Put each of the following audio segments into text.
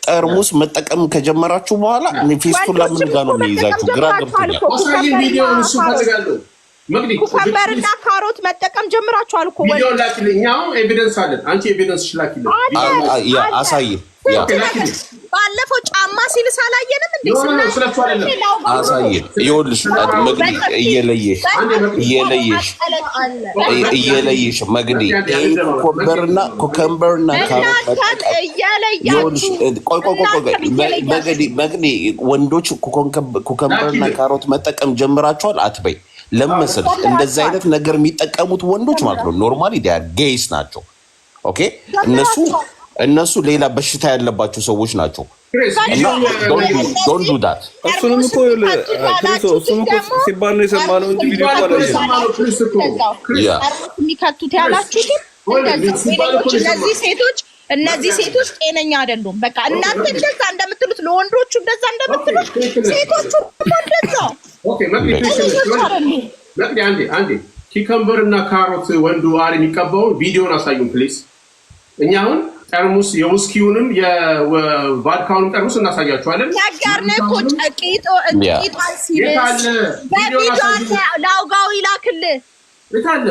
ጠርሙስ መጠቀም ከጀመራችሁ በኋላ ፌስቱላ ምን ወንዶችም ጋር እኮ ነው መጠቀም የሚይዛችሁ? ግራ ጀምራችኋል ገብቶኛል። እኮ። አሳይን፣ Cucumber ና ቪዲዮውን እሱ ካሮት ፈልጋለሁ። መቅዲ Cucumber ና ካሮት መጠቀም ጀምራችኋል እኮ ቪዲዮ ወንዶች። ላኪልኝ። እኛ አሁን evidence አለን። አንቺ evidence ላኪልን። አለ። Yeah. አለ። አሳይ yeah። ስንት ነገር ባለፈው ጫማ ሲልስ አላየንም እንዴ? No, no, ስለሱ አይደለም። አሳይ። ይኸውልሽ መግዲ፣ እየለየሽ እየለየሽ እየለየሽ መግዲ፣ ይሄ cucumber ና cucumber ና ካሮት እናንተም መጠቀም ይኸውልሽ እየለያችሁ ቆይ ቆይ ቆይ ቆይ። እናንተም እየለያችሁ። መግዲ፣ መግዲ፣ ወንዶች cucumber ና ካሮት መጠቀም ጀምራችኋል አትበይ። ለምን መሰለሽ? እንደዚህ አይነት ነገር የሚጠቀሙት ወንዶች ማለት ነው normally they are gays ናቸው። Okay፣ እነሱ ሌላ በሽታ ያለባቸው ሰዎች ናቸው። እና don't do that. እሱንም እኮ ይኸውልህ ክሪሶ፣ እሱም እኮ ሲባል ነው የሰማነው እንጂ ቪዲዮ እኮ አላየንም። ጠርሙስ የሚከቱት ያላችሁትም እንደዛው ሌሎች እነዚህ ሴቶች ጤነኛ አይደሉም። በቃ እናንተ እንደዛ እንደምትሉት፣ ለወንዶቹ እንደዛ እንደምትሉት ሴቶቹ እኮ እንደዛው ጤነኞች አይደሉም። መቅዲ፣ አንዴ አንዴ፣ cucumber እና ካሮት ወንዱ አር የሚቀባውን ቪዲዮን አሳዩን please። እኛ አሁን ጠርሙስ የውስኪውንም የቫድካውንም ጠርሙስ እናሳያችኋለን። ነገርን እኮ ቂጦ ቂጧን ሲልስ የት አለ? በቪዲዮ አለ። ላውጋው ይላክልህ። የት አለ?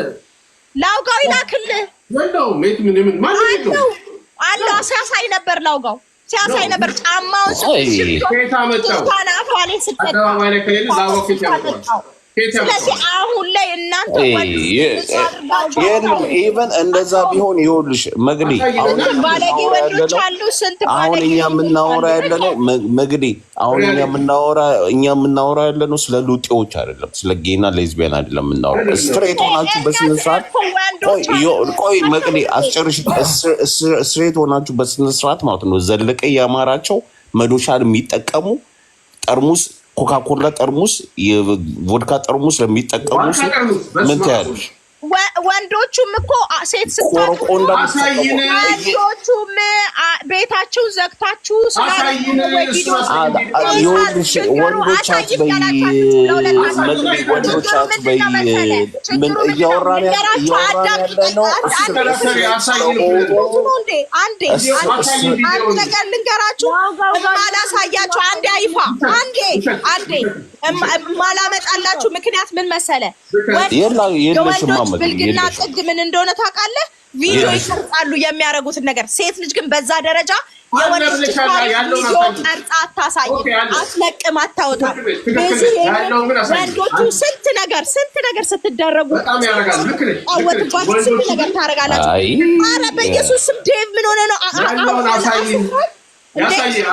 ላውጋው ይላክልህ። የለውም። የት ምን ምን ማንም አለው። የለውም። አለው፣ ሲያሳይ ነበር፣ ላውጋው ሲያሳይ ነበር። ጫማውን ከየት አመጣው? ስትቷን አፏ ላይ ስትጠጣ አደባባይ ላይ ከሌለ ላውጋው ከየት ያመጣዋል? ከየት ስለዚህ ያመጣዋል? አሁን ላይ እናንተ የለም፣ even እንደዛ ቢሆን ይኸውልሽ መግዲ፣ አሁን ስንት ባለጌ ወንዶች አሉ። ስንት አሁን ባለጌ እኛ ወንዶች የምናወራ አሉ። ያለ ነው መግዲ፣ አሁን እኛ የምናወራ ያለ ነው ስለ ሉጤዎች አይደለም፣ ስለ gay ና lesbian አይደለም የምናወራ። Straight ሆናችሁ በስነ ስርዓት፣ ቆይ ቆይ መቅዲ አስጨርሽ። Straight ሆናችሁ በስነ ስርዓት ማለት ነው ዘለቀ ያማራቸው መዶሻን የሚጠቀሙ፣ ጠርሙስ፣ ኮካኮላ ጠርሙስ፣ የቮድካ ጠርሙስ ለሚጠቀሙ ሴት ምን ትያለሽ? ወንዶቹም እኮ ሴት ስታጡ ቆረቆንዳ። አሳይን። ወንዶቹም ቤታችሁን ዘግታችሁ አሳይን። ይኸውልሽ ወንዶች አትበይ መቅዲ፣ ወንዶች አትበይ። ምን እያወራን እያወራን ያለ ነው? አንዴ አንድ ነገር ልንገራችሁ፣ ማላሳያችሁ አንዴ አይፋ አንዴ አንዴ ማላመጣላችሁ ምክንያት ምን መሰለ? የለሽማ። የወንዶች ብልግና ጥግ ምን እንደሆነ ታውቃለህ? ቪዲዮ ይቀርጻሉ የሚያደርጉትን ነገር። ሴት ልጅ ግን በዛ ደረጃ የወንዶች ታሪክ ቪዲዮ ቀርጻ አታሳይም፣ አትለቅም፣ አታወጣም። ብዙ ወንዶቹ ስንት ነገር ስንት ነገር ስትደረጉ ጫወትባችሁ፣ ስንት ነገር ታደርጋላችሁ። ኧረ በኢየሱስ ስም ዴቭ ምን ሆነ ነው? አሳይን። አሳየኝ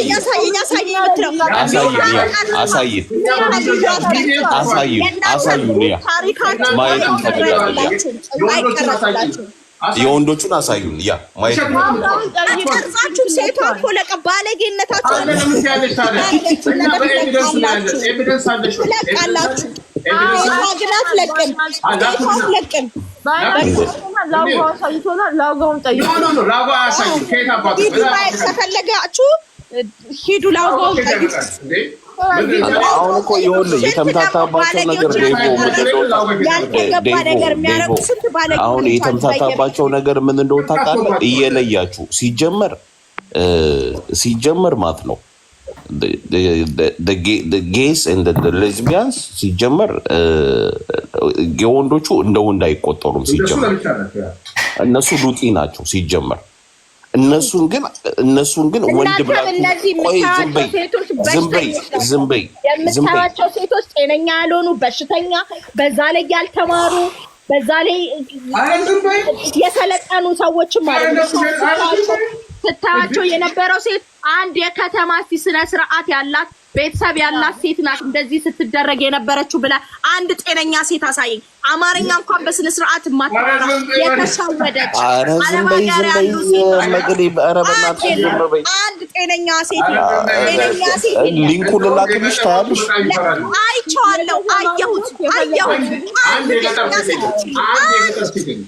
አሳየኝ አሳየኝ የምትለው አሳይን፣ አሳይን፣ አሳዩን። Yeah፣ ማየት እንፈልጋለን። የወንዶቹን አሳዩን። Yeah፣ ማየት እንፈልጋለን። ቀርጻችሁ ሴቷ እኮ ለቀ ባለጌነታችሁ ትለቃላችሁ። ሴቷ ግን አትለቅም። ሴቷ አትለቅም። ላውጋውን ጠይቁ። ሂዱ፣ ማየት ከፈለጋችሁ ሂዱ፣ ላውጋውን ጠይቁ። አሁን እኮ ይኸውልህ የተምታታባቸው ነገር ዴቦ ያልተገባ ነገር የሚያደርጉ ስንት ባለጌ አሁን የተምታታባቸው ነገር ምን እንደሆነ ታውቃለህ? እየለያችሁ ሲጀመር ማለት ነው gays, lesbians ሲጀመር የወንዶቹ እንደ ወንድ አይቆጠሩም። ሲጀመር እነሱ ሉጢ ናቸው ሲጀመር። እነሱን ግን ወንድ እነዚህ ብላችሁ ቆይ፣ ዝም በይ፣ ዝም በይ፣ ዝም በይ፣ ዝም በይ። የምታያቸው ሴቶች ጤነኛ ያልሆኑ በሽተኛ፣ በዛ ላይ ያልተማሩ፣ በዛ ላይ የሰለጠኑ ሰዎችም ማለት ነው። ስታያቸው የነበረው ሴት አንድ የከተማ እስቲ ስነ ስርዓት ያላት፣ ቤተሰብ ያላት ሴት ናት እንደዚህ ስትደረግ የነበረችው ብላ አንድ ጤነኛ ሴት አሳየኝ። አማርኛ እንኳን በስነ ስርዓት የማታወራ የተሸወደች ኧረ ዝም በይ፣ ዝም በይ መቅዲ፣ ኧረ በእናትሽ ዝም በይ። አንድ ጤነኛ ሴት ጤነኛ ሴት የለም። Link ኡን ልላክልሽ ታያለሽ። አይቼዋለሁ፣ አየሁት፣ አየሁት። አንድ የገጠር ሴት የለም።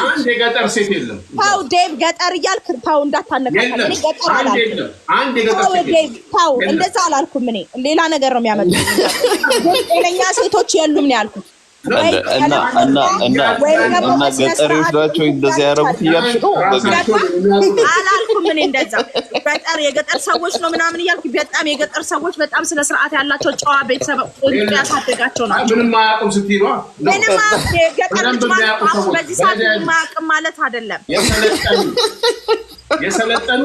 አንድ የገጠር ሴት የለም። ተው ዴቭ፣ ገጠር እያልክ ተው እንዳታነካካ። እኔ ገጠር አላልኩም። አንድ የገጠር ተው ሴት ዴቭ ተው፣ እንደዛ አላልኩም። እኔ ሌላ ነገር ነው የሚያመጡት። ግን ጤነኛ ሴቶች የሉም ነው ያልኩት። እና እና እና እና ገጠሬዎች ናቸው እንደዚያ ያደረጉት እያልሽ ነው? አላልኩም። እኔ እንደዛ ገጠር የገጠር ሰዎች ነው ምናምን እያልኩ፣ በጣም የገጠር ሰዎች በጣም ስነ ስርዓት ያላቸው፣ ጨዋ ቤተሰብ ቆንጆ ያሳደጋቸው ናቸው። ምንም አያውቁም ስትይ ነዋ። ምንም የገጠር ልጅ ማለት በዚህ ሰዓት ምንም አያውቅም ማለት አይደለም። የሰለጠኑ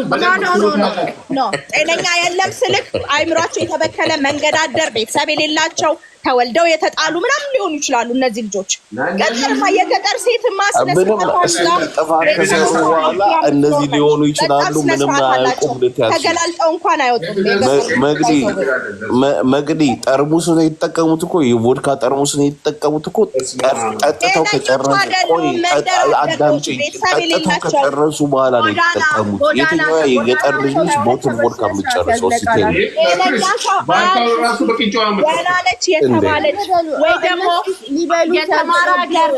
No፣ ጤነኛ የለም ስልክ አይምሯቸው የተበከለ፣ መንገድ አደር፣ ቤተሰብ የሌላቸው፣ ተወልደው የተጣሉ ምናምን ሊሆኑ ይችላሉ። እነዚህ ልጆች ገጠርማ የገጠር ሴትማ ስነ ጥፋት ከሰሩ በኋላ እነዚህ ሊሆኑ ይችላሉ። ምንም አያውቁም። ተገላልጠው እንኳን አይወጡም። መቅዲ ጠርሙስ ነው የተጠቀሙት እኮ፣ የቮድካ ጠርሙስ ነው የተጠቀሙት እኮ። ጠጥተው ከጨረሱ፣ ቆይ አዳምጪኝ፣ ጠጥተው ከጨረሱ በኋላ ነው የተጠቀሙት። የትኛዋ የገጠር ልጅ ነች bottle ቮድካ የምትጨርሰው? ገና ነች የተባለች ወይ ደግሞ የተማረ ሀገር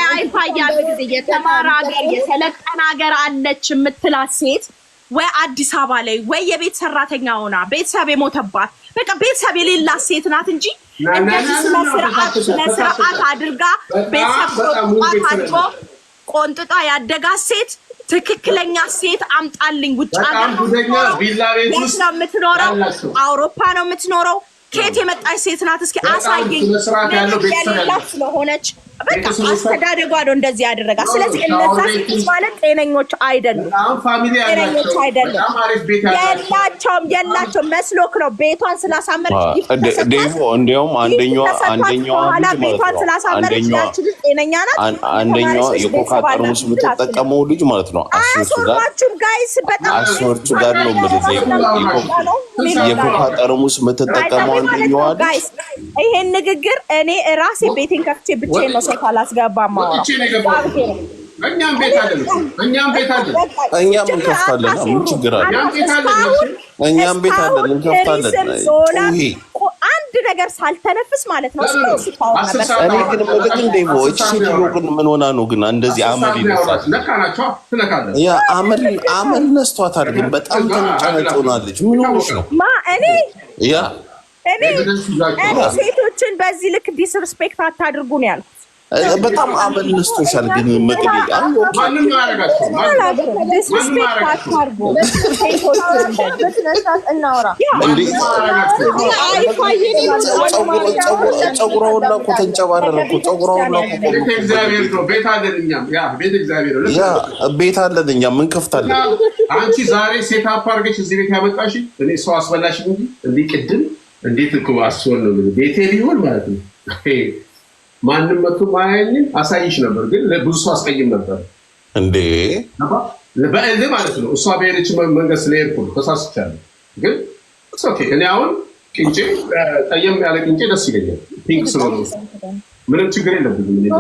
አይፋያል ጊዜ የተማረ ሀገር፣ የሰለጠነ ሀገር አለች የምትላት ሴት ወይ አዲስ አበባ ላይ ወይ የቤት ሰራተኛ ሆና ቤተሰብ የሞተባት፣ በቃ ቤተሰብ የሌላት ሴት ናት እንጂ እንደዚህ ስነ ስርዓት ስነ ስርዓት አድርጋ፣ ቤተሰብ ቆንጥጧት አድርጎ ቆንጥጧ ያደጋት ሴት፣ ትክክለኛ ሴት አምጣልኝ። ውጭ ሀገር ነው የምትኖረው? አውሮፓ ነው የምትኖረው? ከየት የመጣች ሴት ናት? እስኪ አሳየኝ። የሌላት ስለሆነች በቃ አስተዳደጓ ነው እንደዚህ ያደረጋት። ስለዚህ እነዛ ሴቶች ማለት ጤነኞች አይደሉም፣ ጤነኞች አይደሉም። የላቸውም፣ የላቸውም። መስሎክ ነው ቤቷን ስላሳመረች ዴቮ፣ እንዲያውም አንደኛዋ አንደኛዋ በኋላ ቤቷን ስላሳመረች ያች ልጅ ጤነኛ ናት። አንደኛዋ የኮካ ጠርሙስ የምትጠቀመው ልጅ ማለት ነው። አያስወሯችሁም guys፣ በጣም አስወርቱ ጋር ነው የምልህ። የኮካ ጠርሙስ የምትጠቀመው አንደኛዋ ልጅ ይሄን ንግግር እኔ ራሴ ቤቴን ከፍቼ ብቻዬን ነው ሰው ካላስገባ ማወራው። እኛም ቤት አለን፣ እኛም ቤት አለን፣ እኛም እንከፍታለን። ምን ችግር አለ? እኛም ቤት አለን፣ እንከፍታለን። አንድ ነገር ሳልተነፍስ ማለት ነው። እኔ ግን የምልህ ግን ዴቮ፣ እቺ ሴትዮ ግን ምን ሆና ነው ግን እንደዚህ አመል ይነሳል? ያ አመል አመል ነስቷታል። ግን በጣም ተንጫጭ ሆናለች። ምን ሆነሽ ነው? ማ እኔ? ያ እኔ ሴቶችን በዚህ ልክ disrespect አታድርጉ ነው ያልኩት። በጣም አመል ነስቶሻል። ግን መቅዲ Disrespect አታድርጉ ሴቶችን። እናውራ። ፀጉሯ ሁላ እኮ ተንጨባረረ እኮ፣ ፀጉሯ ሁላ እኮ። ቤት አለን እኛም፣ ያ ቤት እግዚአብሔር ነው። ያ ቤት አለን እኛም እንከፍታለን። አንቺ ዛሬ set up አድርገሽ እዚህ ቤት ያመጣሽ እኔ ሰው አስበላሽ እንጂ እንዲህ ቅድም እንዴት እኮ አስወል ነው፣ ቤቴ ቢሆን ማለት ነው ማንም መቶ ማያኝም አሳይሽ ነበር፣ ግን ብዙ ሰው አስቀይም ነበር። እንዴ በእልህ ማለት ነው። እሷ በሄደች መንገድ ስለሄድኩ ነው ተሳስቻለሁ። ግን okay፣ እኔ አሁን ቅንጬ ጠየም ያለ ቅንጬ ደስ ይለኛል። Pink ስለሆነ ምንም ችግር የለብኝም።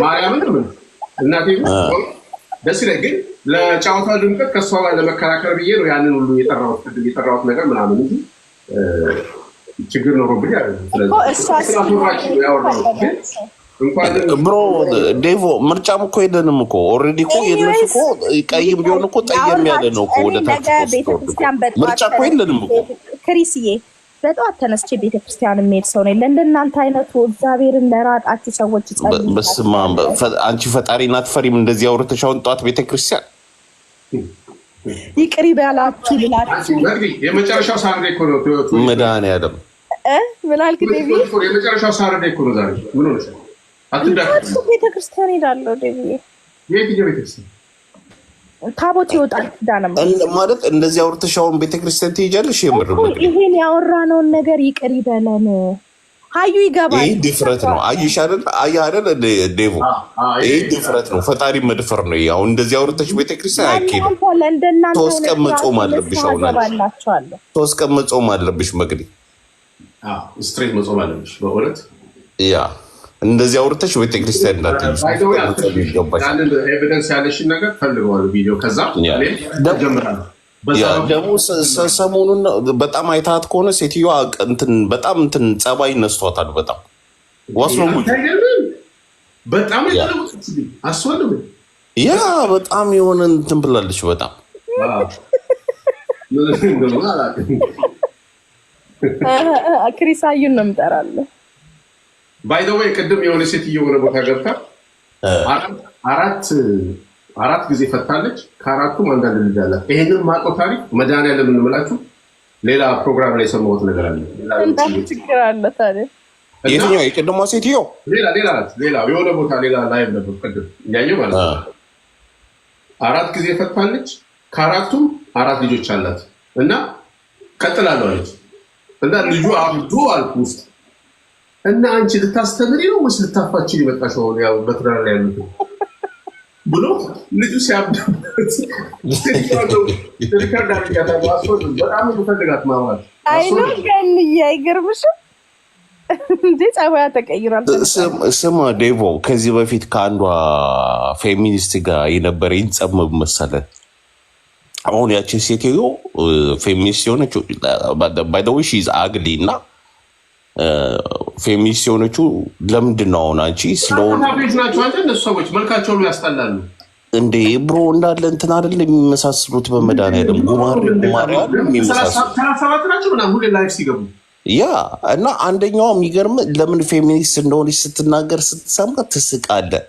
ማርያምን ምን እናቴ ደስ ይለኝ፣ ግን ለጨዋታው ድምቀት ከእሷ ጋር ለመከራከር ብዬ ነው ያንን ሁሉ የጠራሁት፣ ቅድም የጠራሁት ነገር ምናምን እንጂ ችግር ኖሮብኝ Bro ዴቮ፣ ምርጫም እኮ የለንም እኮ። Already እኮ የእነሱ እኮ ቀይም ቢሆን እኮ ጠየም ያለ ነው እኮ ወደ ታች። ምርጫ እኮ የለንም እኮ። ክሪስዬ፣ በጠዋት ተነስቼ ቤተክርስቲያን የሚሄድ ሰው ነኝ። ለእንደናንተ አይነቱ እግዚአብሔርን ለራቃችሁ ሰዎች ጸልይ። በስመ አብ፣ አንቺ ፈጣሪ ናት ፈሪም እንደዚህ አውርተሽ አሁን ጠዋት ቤተክርስቲያን? ይቅር ይበላችሁ ልላችሁ። የመጨረሻው Saturday እኮ ነው። መድኃኒዓለም። ምን አልክ ዴቪ? የመጨረሻው Saturday እኮ ነው ዛሬ። ምን ሆነሽ? አትዳከም። ቤተክርስቲያን ሄዳለሁ ዴቪ። የትኛው ቤተክርስቲያን? ታቦት ይወጣል ኪዳነ ማለት እንደዚህ አውርተሽ አሁን ቤተክርስቲያን ትሄጃለሽ? የምር? ይሄን ያወራነውን ነገር ይቅር ይበለን። አዩ ይገባል። ይህ ድፍረት ነው። አየሽ አይደል? አየህ አይደል ዴቮ? ይህ ድፍረት ነው። ፈጣሪ መድፈር ነው። አሁን እንደዚህ አውርተሽ ቤተክርስቲያን አይኬድም። 3 ቀን መጾም አለብሽ። አሁን 3 ቀን መጾም አለብሽ መቅዲ። Straight መጾም አለብሽ በእውነት። Yeah፣ እንደዚህ አውርተሽ ቤተክርስቲያን እንዳትሄጂ ይገባሻል። Evidence ያለሽን ነገር ፈልገዋል ቪዲዮ፣ ከዛ ጀምራለሁ። ደግሞ ሰሞኑን በጣም አይታት ከሆነ ሴትዮዋ እንትን በጣም እንትን ጸባይ ነስቷታል። በጣም ዋስሎ በጣም Yeah፣ በጣም የሆነ እንትን ብላለች። በጣም ክሪሳዩን ነው የምጠራለሁ። By the way ቅድም የሆነ ሴትዮ የሆነ ቦታ ገብታ አራት አራት ጊዜ ፈታለች። ከአራቱም አንዳንድ ልጅ አላት። ይሄንን ማውቀው ታሪክ መድኃኒዓለም እንምላችሁ ሌላ ፕሮግራም ላይ የሰማሁት ነገር አለ። ችግር አለ ታዲያ? የትኛው የቅድሟ ሴትዮ? ሌላ ሌላ ናት። ሌላ የሆነ ቦታ ሌላ live ነበር ቅድም እያየሁ ማለት ነው። አራት ጊዜ ፈታለች። ከአራቱም አራት ልጆች አላት እና ቀጥላለሁ አለች እና ልጁ አብዶ አልኩ ውስጥ እና አንቺ ልታስተምሪ ነው ወይስ ልታፋችን የመጣሽው? አሁን ያው በትዳር ላይ ያሉት ብሎ ልጁ ሲያብድበት record አድርጊያታለሁ። በጣም የምፈልጋት ማውራት። አይኖ ገንዬ አይገርምሽም እንዴ? ጸባያ ተቀይሯል። ስማ ዴቮ፣ ከዚህ በፊት ከአንዷ ፌሚኒስት ጋር የነበረኝ ጸብ መሰለ። አሁን ያችን ሴትዮ ፌሚኒስት የሆነችው፣ by the way she's ugly፣ እና ፌሚኒስት የሆነችው ለምንድን ነው አሁን አንቺ ስለሆነ ናቸው አንተ እነሱ ሰዎች መልካቸው ሁሉ ያስጠላሉ። እንዴ bro፣ እንዳለ እንትን አይደል የሚመሳስሉት? በመድኃኒዓለም ጉማሬ ጉማሬ አይደል የሚመሳስሉት? 37 ናቸው ምናምን ሁሌ live ሲገቡ። Yeah፣ እና አንደኛዋ የሚገርም ለምን ፌሚኒስት እንደሆነች ስትናገር ስትሰማ ትስቃለህ።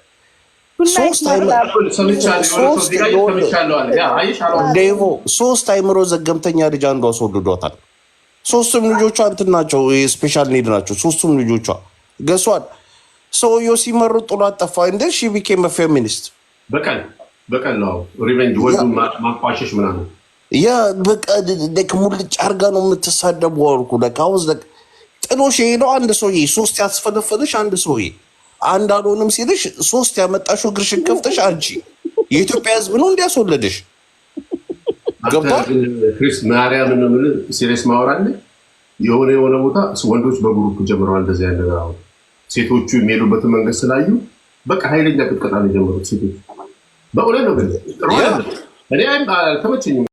ዴቮ፣ ሶስት አይምሮ ዘገምተኛ ልጅ አንዷ አስወልዷታል። ሶስቱም ልጆቿ እንትን ናቸው፣ special need ናቸው። ሶስቱም ልጆቿ ገሷል። ሰውየው ሲመሩ ጥሏት ጠፋ። እንደ she became feminist። በቀል በቀል ነው፣ revenge፣ ወንዱ ማቋሸሽ ምናምን። Yeah፣ በቃ ሙልጭ አርጋ ነው የምትሳደቡ አልኩ። አሁን ጥሎሽ የሄደው አንድ ሰውዬ፣ ሶስት ያስፈለፈለሽ አንድ ሰውዬ፣ አንድ አልሆንም ሲልሽ ሶስት ያመጣሽው እግርሽን ከፍተሽ አንቺ የኢትዮጵያ ሕዝብ ነው እንዲያስወለድሽ ገብቷል። ክሪስ፣ ማርያምን ነው የምልህ፣ serious ማወራለህ። የሆነ የሆነ ቦታ ወንዶች በ group ጀምረዋል እንደዚህ ያለ ነገር። አሁን ሴቶቹ የሚሄዱበትን መንገድ ስላዩ በቃ ኃይለኛ ቅጥቀጣ ነው የጀመሩት ሴቶቹ። በእውነት ነው ግን ጥሩ አይደለም። እኔ አልተመቸኝም።